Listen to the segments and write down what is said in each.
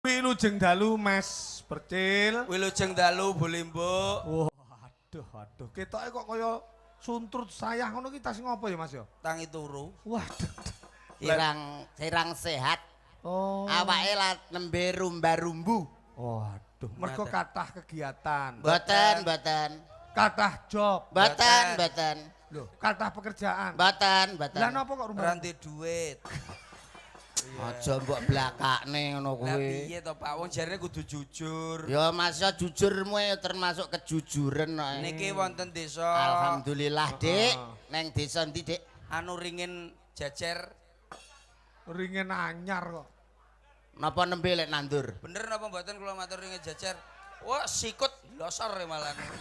Wilujeng dalu Mas Percil. Wilujeng dalu Bu Limbuk. Waduh, aduh. Ketoke kok kaya suntrut sayah ngono ki tas ngopo ya Mas ya? Tangi turu. Waduh. Kirang sehat. Oh. Awake lah nembe rumba-rumbu. Waduh, mergo kathah kegiatan. Mboten, mboten. Kathah job. Mboten, mboten. Lho, kathah pekerjaan. Mboten, mboten. Lah napa kok rumba? Ora ndek duit. Aja mbok blakakne ngono Lah kuwi. piye to Pak? Wong jarene kudu jujur. Ya Mas ya jujurmu ya termasuk kejujuran kok. Niki wonten desa. Alhamdulillah, Dik. Neng desa ndi, Dik? Anu ringin jejer. Ringin anyar kok. Napa nembe lek nandur? Bener napa mboten kula matur ringin jejer? Wah, sikut losor ya malah. Bener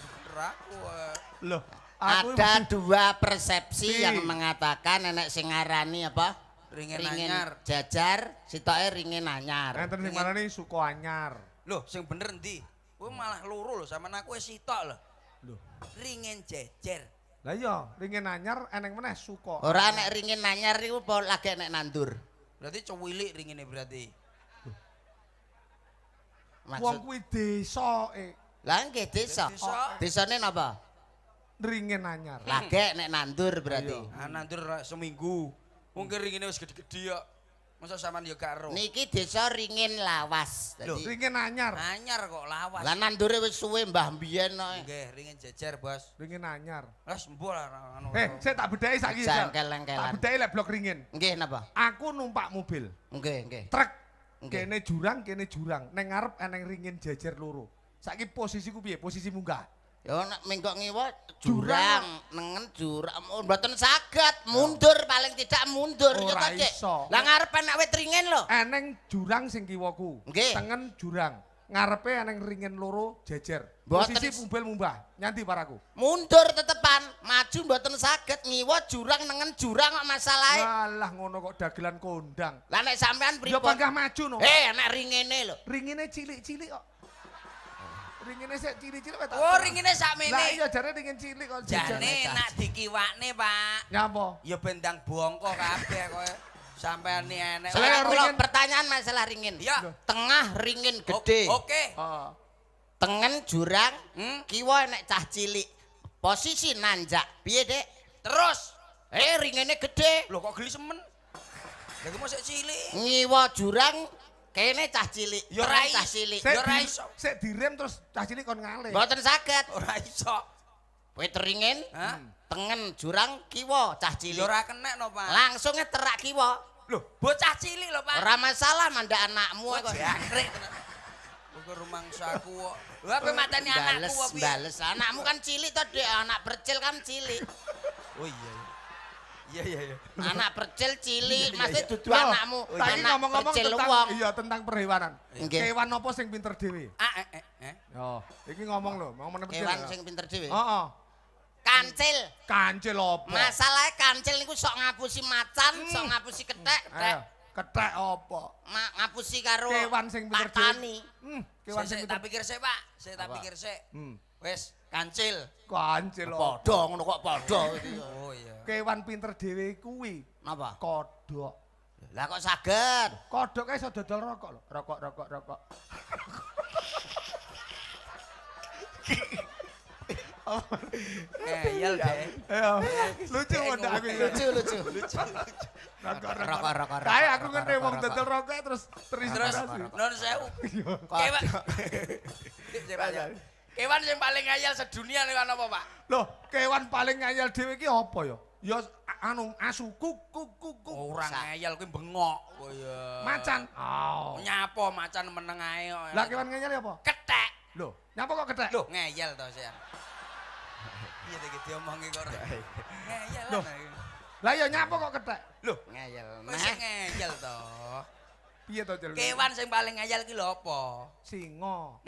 aku. Loh, aku Ada dua persepsi Si. yang mengatakan nenek sing ngarani apa? Ringin anyar. Jajar, sitoke ringin anyar. Enten sing marani suko anyar. Loh, sing bener endi? Kowe malah loro lho, sampean aku wis sitok lho. Lho. Ringin jejer. Lah iya, ringin anyar eneng meneh suko. Ora nek ringin anyar iku apa lagi nek nandur? Berarti cuwilik ringine berarti. Wong Maksud kuwi desa Lah nggih desa. Desa. Desane napa? Ringin anyar. Lagi nek nandur berarti. Ah nandur seminggu. Mungkin ringine wis gede-gede kok. Masa sampean ya gak ero. Niki desa ringin lawas. Lho, Dadi ringin anyar. Anyar kok lawas. lah nandure wis suwe mbah mbiyen kok. Nggih, ringin jejer, Bos. Ringin anyar. Lah sembuh lah anu. Saya tak bedheki saiki. Jal. Jangkel-engkelan. Tak bedheki lek blok ringin. Nggih napa? Aku numpak mobil, Nggih, nggih. truk. Nggih. Kene jurang, kene jurang. Neng ngarep eneng ringin jejer loro. Saiki posisiku piye? Posisi munggah. Ya nek mengkok ngiwa jurang, nengen jurang, oh, mboten saged, mundur paling tidak mundur ya Ora to, Cik. iso. Lah ngarepe nek wit ringin lho. Eneng jurang sing kiwaku. Nggih. Tengen jurang. Ngarepe eneng ringin loro jejer. Mboten Posisi mobil munggah. Nyanti paraku. Mundur tetepan, maju mboten saged, ngiwa jurang nengen jurang kok masalahe. Walah ngono kok dagelan kondang. Lah nek sampean Ya pripun? panggah maju no. Eh, nek ringene lho. Ringine cilik-cilik kok. Ringine sik cilik-cilik kok. Oh, ringine sakmene. Lah iya jare ringin cilik kok jejer. Jane nak dikiwakne, Pak. Nyapa? Ya bendang bongko kabeh kowe. Sampean ni enek. Salah Lah, kula ringin- pertanyaan masalah ringin. Iya. Tengah ringin gede. Oke. Heeh. Tengen jurang, Hmm? kiwa nek cah cilik. Posisi nanjak. Piye, Dik? Terus. Eh, ringine gede. Lho kok geli semen? Lah ki mosok cilik. Ngiwa jurang kene cah cilik. Ya ora Tengen cah cilik. Sik Ya ora di- iso. Sik direm terus cah cilik kon ngalih. Mboten saged. Ora iso. Wit ringin, Hah? tengen jurang kiwa cah Ya cilik. ora kenek no, Pak. Langsung terak kiwa. Lho, bocah cilik lho, Pak. Ora masalah mandak anakmu Wah, kok. jangkrik tenan. Kok rumangsaku kok. Lha ape mateni anakku Bales, kok piye? bales. Anakmu kan cilik to, Dik. Anak percil kan cilik. Oh iya. Iya iya iya. Anak percil cilik, Iya, mesti iya. dudu Loh, anakmu. Saiki Anak ngomong-ngomong percil tentang wong. iya tentang perhewanan. Nggih. Kewan apa sing pinter dhewe? Ah eh eh. eh. Yo, iki ngomong lho, ngomong percil. Kewan sing pinter dhewe. Heeh. Kancil. Kancil apa? Masalahnya kancil niku sok ngapusi macan, sok ngapusi kethek, Ayo, kethek apa? ngapusi karo Kewan sing pinter Pak Tani. dhewe. Kewan sing Sik, pinter. tak pikir sik, Pak. Sik tak Apa? pikir sik. Wis, kancil. Kancil apa? Padha ngono kok padha iki. Oh iya. Kewan pinter dhewe kuwi Napa? kodhok. Lah kok saged? Kodhok kae iso dodol rokok lho. Rokok, rokok, rokok. Ngeyel deh. Ayo, lucu ndak aku iki. Lucu lucu. Lucu. Rokok, Rokok, rokok, Kae aku rokok, ngene wong rokok. dodol rokok terus Terus terinspirasi. non sewu. Kewan. Sik, Pak, ya. Kewan sing paling ngeyel sedunia niku apa, Pak? Loh, kewan paling ngayal dhewe iki apa ya? Ya anu asu kuk kuk kuk kuk. Ora ngeyel kuwi bengok. Oh iya. Macan. Oh. Nyapa macan meneng ae kok. Lah kewan ngeyel ya apa? Kethek. Loh, nyapa kok kethek? Loh, ngeyel to sih. Piye to iki diomongi kok ora. Ngeyel. Loh. Lah ya nyapa kok kethek? Loh, Ngeyel. wis Nah, ngeyel to. Piye to, Jel? Kewan sing paling ngeyel ki lho apa? Singa.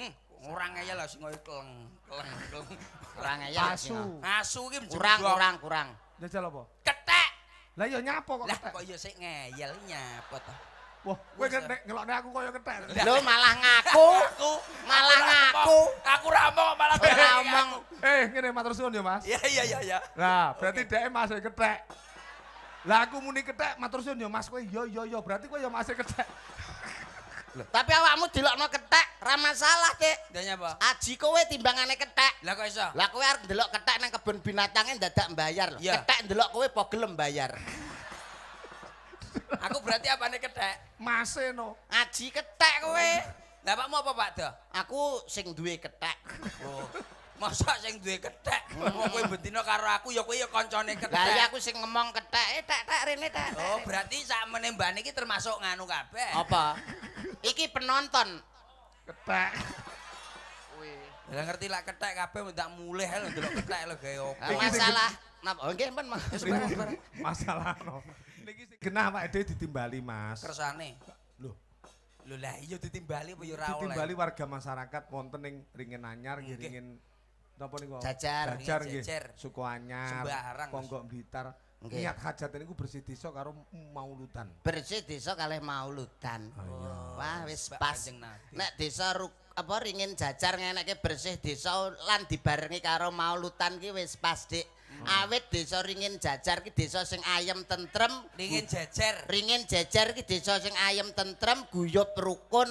Ora ngeyel lah singa kleng, kleng, kleng. ora ngeyel. Asu. Asu ki Kurang kurang kurang. Jajal apa? Kethek. Lah ya nyapa kok Lah kethek? kok ya sik ngeyel nyapa to? Wah, kowe ngelokne aku kaya kethek. Lho malah ngaku. Aku Malah ngaku. Aku ra omong malah Ora omong. Ngene matur suwun ya, Mas. Iya iya iya iya. Nah, berarti dhek masuk kethek. Lah aku muni kethek matur suwun ya Mas kowe iya iya iya berarti kowe ya masih kethek. Tapi awakmu dilokno kethek ra masalah, Dik. Lha nyapa? Aji kowe timbangane kethek. Lah kok iso? Lah kowe arep ndelok kethek nang kebun binatange dadak mbayar lho. Kethek ndelok kowe apa gelem bayar? Aku berarti apane kethek? Mase no. Aji kethek kowe. Lah pakmu apa, Pak Do? Aku sing duwe kethek. Oh. Masa sing duwe kethek? Wong kowe bendina karo aku ya kowe ya kancane kethek. Lah iya aku sing ngomong kethek, tek rene tek. Oh, berarti sakmene mbane iki termasuk nganu kabeh. Apa? Iki penonton. Kethek. Kuwi. Lah ngerti lak kethek kabeh ndak mulih lho ndelok kethek lho gawe opo. Masalah napa? Nggih, pun masalah no. Niki sing genah awake dhewe ditimbali, Mas. Kersane. Lho. Lho lah iya ditimbali apa ya ora oleh. Ditimbali warga masyarakat wonten ing Ringin Anyar nggih Ringin napa niku? Jajar. Jajar nggih. Sukoanyar, Ponggok Blitar. Niat hajat niku bersih desa karo mauludan. Bersih desa kalih mauludan. Wah wis pas. Nek desa apa Ringin Jajar ngeneke bersih desa lan dibarengi karo mauludan ki wis pas, Dik. Awit desa Ringin Jajar ki desa sing ayem tentrem. Ringin Jejer. Ringin Jejer ki desa sing ayem tentrem, guyub rukun,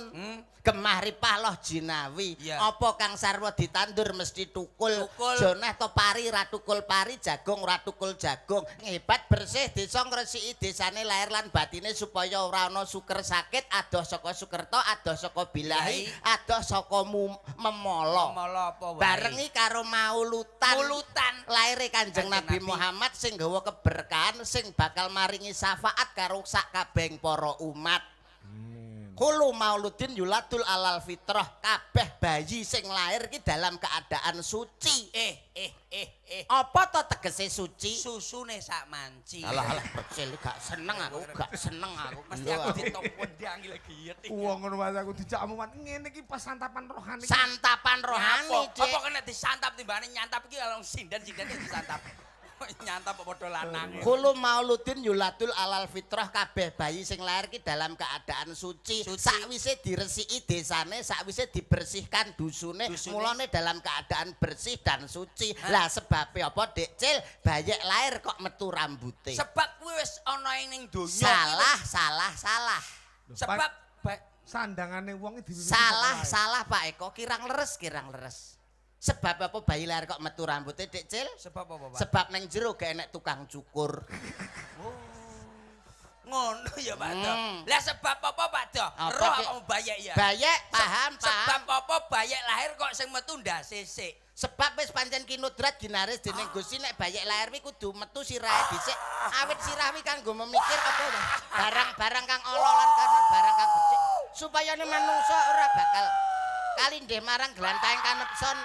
gemah ripah loh jinawi. Apa kang sarwa ditandur mesti tukul. Jonah to pari ra tukul pari, jagung ra tukul jagung. Hebat bersih desa ngresiki desane lahir lan batine supaya ora ana suker sakit, adoh saka Sukerto, adoh saka Bilahi, adoh saka Memolo. Barengi karo maulutan. Maulutan. Laire Kanjeng Nabi Muhammad sing nggawa keberkahan sing bakal maringi syafaat karo sak kabehing para umat. Kulu mauludin yuladul alal fitrah, kabeh bayi sing lahir ki dalam keadaan suci. Apa to tegese suci? Susune sak manci. Alah alah percil gak seneng aku, gak seneng aku. Mesti aku ditop wendangi lagi yeti. Wong ngono wae aku dijak omongan ngene iki pas santapan rohani. Santapan rohani, Dik. Apa kena disantap timbane nyantap iki kalau sinden-sinden disantap. Nyantap apa padha lanang. Kulu mauludin yuladul alal fitrah, kabeh bayi sing lahir ki dalam keadaan suci. Sakwise diresiki desane, sakwise dibersihkan dusune, mulane dalam keadaan bersih dan suci. Lah sebabe apa, Dik Cil? Bayi lahir kok metu rambute. Sebab kuwi wis ana ning donya. Salah, salah, salah. Sebab sandangane wong iki salah, salah Pak Eko, kirang leres, kirang leres. Sebab apa bayi lahir kok metu rambutnya, Dik Cil? Sebab apa, Pak? Sebab neng jero gak enek tukang cukur. Oh. Ngono ya, Pak Do. Lah sebab apa, Pak Do? Roh apa bayek ya? Bayek, paham, paham. Sebab apa bayek lahir kok sing metu ndase sik? Sebab wis pancen kinudrat ginaris dening Gusti nek bayek lahir kuwi kudu metu sirahe dhisik. Awit sirah kuwi kanggo memikir apa barang-barang kang ala lan barang kang becik supaya manungsa ora bakal kalindih marang glantahing kanepson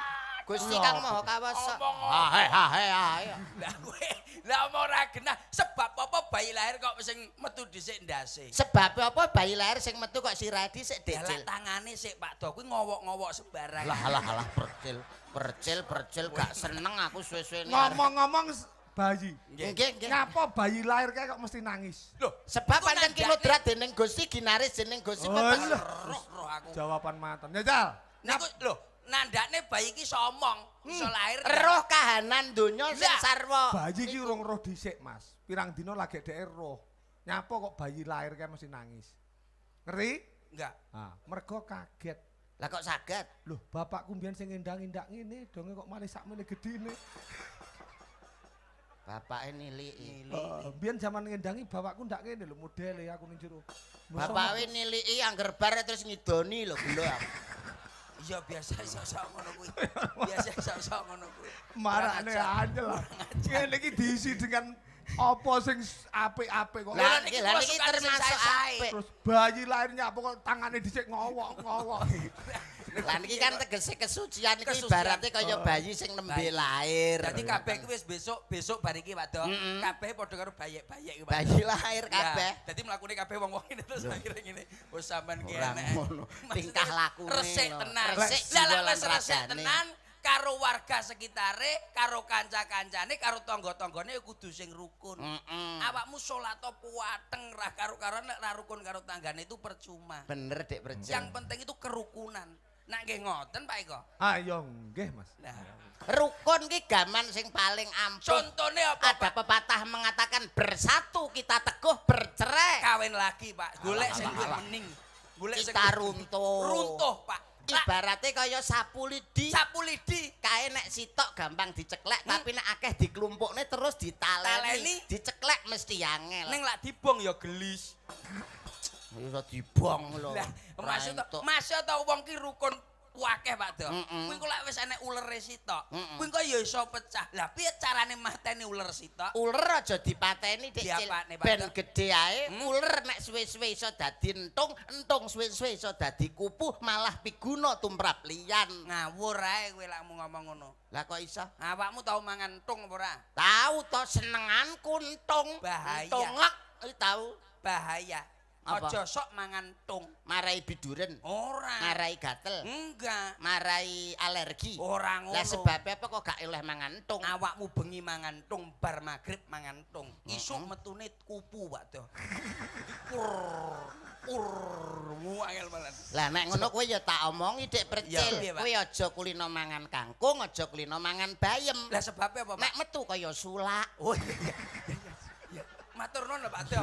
Gusti kang Maha Kawasa. Hae hae hae. Lah kowe, lah omong ora genah. Sebab apa bayi lahir kok sing metu dhisik ndase? Sebab apa bayi lahir sing metu kok sirahe dhisik, Dik Cil? Lah tangane sik Pak Do kuwi ngowok-ngowok sembarang. Lah lah lah percil, percil, percil gak seneng aku suwe-suwe. Ngomong-ngomong bayi. Nggih, nggih. Ngapa bayi lahir kae kok mesti nangis? Loh, sebab pancen kinudrat dening Gusti ginaris dening Gusti. Roh aku. Jawaban maton. Jajal. Niku lho, nandakne bayi iki iso omong, iso lahir. Roh kahanan donya sing sarwa. Bayi iki urung roh dhisik, Mas. Pirang dina lagi dhek roh. Nyapa kok bayi lahir kae mesti nangis? Ngerti? Enggak. Ah, mergo kaget. Lah kok saget? Loh, bapakku mbiyen sing ngendang-endak ngene, donge kok malih sakmene gedine. Bapake niliki. Mbiyen jaman ngendangi bapakku ndak ngene lho modele aku ning jero. Bapake niliki angger bar terus ngidoni lho gelo aku. Iya biasa sok-sok ngono kuwi. Biasa sok-sok ngono kuwi. Marane anyel. Ngene iki diisi dengan apa sing apik-apik kok. Lah niki termasuk apik. Terus bayi lahirnya apa kok tangane dhisik ngowok-ngowok. Lah niki kan tegese kesucian iki ibarate kaya bayi sing nembe lahir. Dadi kabeh iki wis besok-besok bar iki Pak Do. Kabeh padha karo bayek-bayek iki Pak. Bayi lahir kabeh. Dadi mlakune kabeh wong-wong ngene terus akhire ngene. Wis sampean ki enek. Tingkah lakune. Resik tenan. Lah wis resik tenan karo warga sekitare, karo kanca-kancane, karo tangga-tanggane kudu sing rukun. Awakmu salat puateng ra karo-karoan nek ra rukun karo tanggane itu percuma. Bener Dik Percil. Yang penting itu kerukunan. Nak nggih ngoten Pak Eko? Ah iya nggih Mas. Nah, rukun ki gaman sing paling ampuh. Contone apa? Ada pepatah mengatakan bersatu kita teguh, bercerai kawin lagi Pak. Golek sing luwih mening. Golek sing Kita runtuh. Runtuh, Pak. Ibarate kaya sapu lidi. Sapu lidi. Kae nek sitok gampang diceklek, tapi nek akeh diklumpukne terus ditaleni. Diceklek mesti angel. Ning lak dibong ya gelis. Iso dibong lho. Lah, maksud to wong ki rukun akeh, Pak Do. Kuwi engko lak wis enek ulere sitok. Kuwi engko ya iso pecah. Lah piye carane mateni uler sitok? Uler aja dipateni, Dik Cil. Ben gedhe ae. Uler nek suwe-suwe iso dadi entung, entung suwe-suwe iso dadi kupu, malah piguna tumrap liyan. Ngawur ae kowe lak ngomong ngono. Lah kok iso? Awakmu tau mangan entung apa ora? Tau to, senenganku entung. Bahaya. Entungek iki tau. Bahaya. Aja sok mangan tung. Marai biduren. Ora. Marai gatel. Enggak. Marai alergi. Ora ngono. Lah sebabe apa kok gak oleh mangan tung? Awakmu bengi mangan tung, bar magrib mangan tung. Isuk metune kupu, Pak Do. Pur, angel banget. Lah nek ngono kowe ya tak omongi, Dik Percil. Kowe aja kulino mangan kangkung, aja kulino mangan bayem. Lah sebabe apa, Pak? Nek metu kaya sulak. Oh iya. Matur nuwun lho, Pak Do.